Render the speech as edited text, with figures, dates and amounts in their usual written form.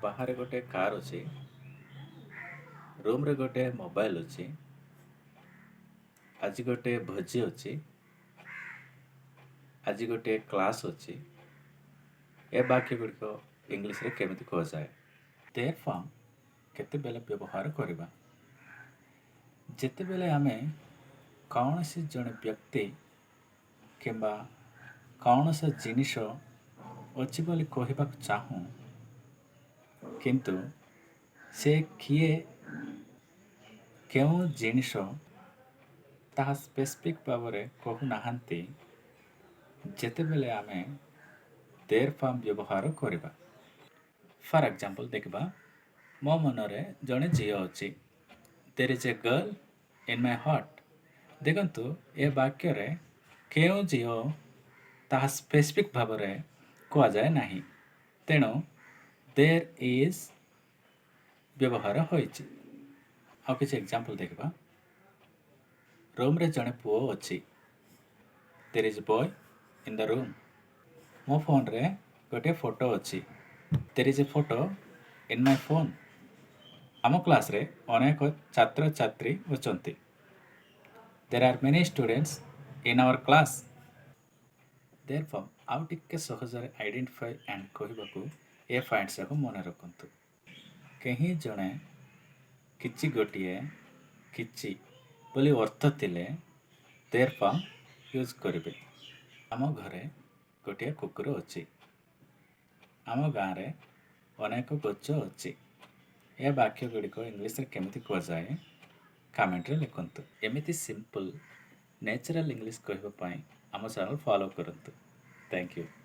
ବାହାରେ ଗୋଟେ କାର୍ ଅଛି। ରୁମ୍ରେ ଗୋଟେ ମୋବାଇଲ ଅଛି। ଆଜି ଗୋଟେ ଭୋଜି ଅଛି। ଆଜି ଗୋଟେ କ୍ଲାସ୍ ଅଛି। ଏ ବାକ୍ୟ ଗୁଡ଼ିକ ଇଂଲିଶରେ କେମିତି କୁହାଯାଏ? ଦେର୍ ଫର୍ମ କେତେବେଳେ ବ୍ୟବହାର କରିବା? ଯେତେବେଳେ ଆମେ କୌଣସି ଜଣେ ବ୍ୟକ୍ତି କିମ୍ବା କୌଣସି ଜିନିଷ ଅଛି ବୋଲି କହିବାକୁ ଚାହୁଁ, କିନ୍ତୁ ସେ କିଏ, କେଉଁ ଜିନିଷ, ତାହା ସ୍ପେସିଫିକ୍ ଭାବରେ କହୁନାହାନ୍ତି, ଯେତେବେଳେ ଆମେ ଦେର୍ ଫର୍ମ ବ୍ୟବହାର କରିବା। ଫର୍ ଏକ୍ଜାମ୍ପଲ୍ ଦେଖିବା, ମୋ ମନରେ ଜଣେ ଝିଅ ଅଛି। There is a girl in my heart. ଦେଖନ୍ତୁ, ଏ ବାକ୍ୟରେ କେଉଁ ଝିଅ ତାହା ସ୍ପେସିଫିକ୍ ଭାବରେ କୁହାଯାଏ ନାହିଁ, ତେଣୁ ଦେର୍ is ବ୍ୟବହାର ହୋଇଛି। ଆଉ କିଛି ଏକ୍ଜାମ୍ପଲ୍ ଦେଖିବା। ରୁମ୍ରେ ଜଣେ ପୁଅ ଅଛି। There is boy in the room. ମୋ ଫୋନ୍ରେ ଗୋଟିଏ ଫଟୋ ଅଛି। There is a photo in my phone. ଆମ କ୍ଲାସ୍ରେ ଅନେକ ଛାତ୍ରଛାତ୍ରୀ ଅଛନ୍ତି। There are many students in our class. There form ଆଉ ଟିକେ ସହଜରେ ଆଇଡେଣ୍ଟିଫାଏ ଆଣ୍ଡ କହିବାକୁ ଏ ପଏଣ୍ଟସ୍ ଯାକ ମନେ ରଖନ୍ତୁ। କେହି ଜଣେ, କିଛି ଗୋଟିଏ, କିଛି ବୋଲି ଅର୍ଥ ଥିଲେ ଦେର୍ ଫର୍ମ ୟୁଜ୍ କରିବେ। ଆମ ଘରେ ଗୋଟିଏ କୁକୁର ଅଛି। ଆମ ଗାଁରେ ଅନେକ ଗଛ ଅଛି। ଏ ବାକ୍ୟ ଗୁଡ଼ିକ ଇଂଲିଶରେ କେମିତି କୁହାଯାଏ, କମେଣ୍ଟରେ ଲେଖନ୍ତୁ। ଏମିତି ସିମ୍ପଲ୍ ନ୍ୟାଚୁରାଲ୍ ଇଂଲିଶ କହିବା ପାଇଁ ଆମ ଚ୍ୟାନେଲ୍ ଫଲୋ କରନ୍ତୁ। Thank you.